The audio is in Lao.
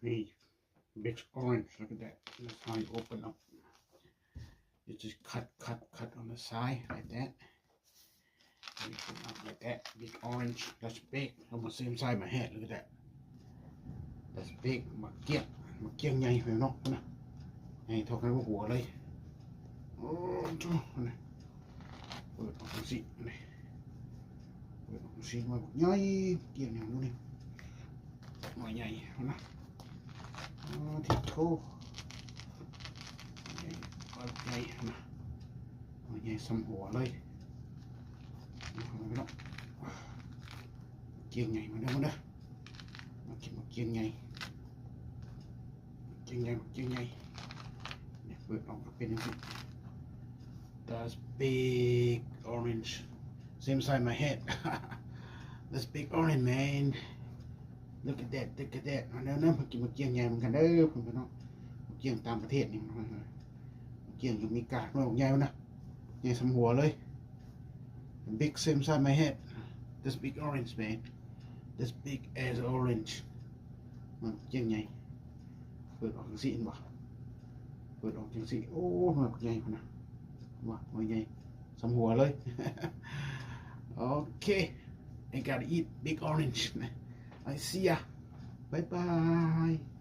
Big orange, look at that. That's how you open up. You just cut, cut, cut on the side like that. And you open up like that. Big orange, that's big. Almost same size my head, look at that. That's big. ໝາກກ້ຽງ ໝາກກ້ຽງໃຫຍ່ເນາະ ພຸ້ນນະ ໃຫຍ່ເທົ່າກັນກັບຫົວເລີຍ. ໂອ້ໂຫ ເປີດອອກຈັ່ງຊີ້ ເປີດອອກຈັ່ງຊີ້ ໜ່ວຍບັກໃຫຍ່ ກ້ຽງຫຍັງ ດູນີ້ ໜ່ວຍໃຫຍ່ ເຫັນນະ. ໂອ້ ທິດໂທ ໜ່ວຍໃຫຍ່ ໜ່ວຍໃຫຍ່ ເຫັນນະ ໜ່ວຍໃຫຍ່ສ່ຳຫົວເລີຍ. ເອົາໄປເນາະ ກ້ຽງໃຫຍ່ ມາເດີ ມາເດີ ມາກິນໝາກກ້ຽງໃຫຍ່ ກ້ຽງໃຫຍ່ ໝາກກ້ຽງໃຫຍ່. ນີ້ເປີດອອກກໍເປັນຈັ່ງຊີ້ That's big orange. Same size my head. That's big orange, man. Look at that, look at that. ມາເດີ ມາເດີ ມາກິນໝາກກ້ຽງໃຫຍ່ນຳກັນເດີ ພີ່ນ້ອງ. ໝາກກ້ຽງຕ່າງປະເທດນີ້ ໝາກກ້ຽງຢູ່ອາເມລິກາ ໜ່ວຍໃຫຍ່ພຸ້ນນະ ໃຫຍ່ສ່ຳຫົວເລີຍ. Big, same size my head. This big orange, man. This big as orange. ໝາກກ້ຽງໃຫຍ່ ເປີດອອກຈັ່ງຊີ້ ເຫັນບໍ່? ເປີດອອກຈັ່ງຊີ້ ໂອ້ ໜ່ວຍບັກໃຫຍ່ພຸ້ນນະ ເຫັນບໍ່? ໜ່ວຍໃຫຍ່ສ່ຳຫົວເລີຍ. Okay, I gotta eat big orange. I see ya. Bye bye.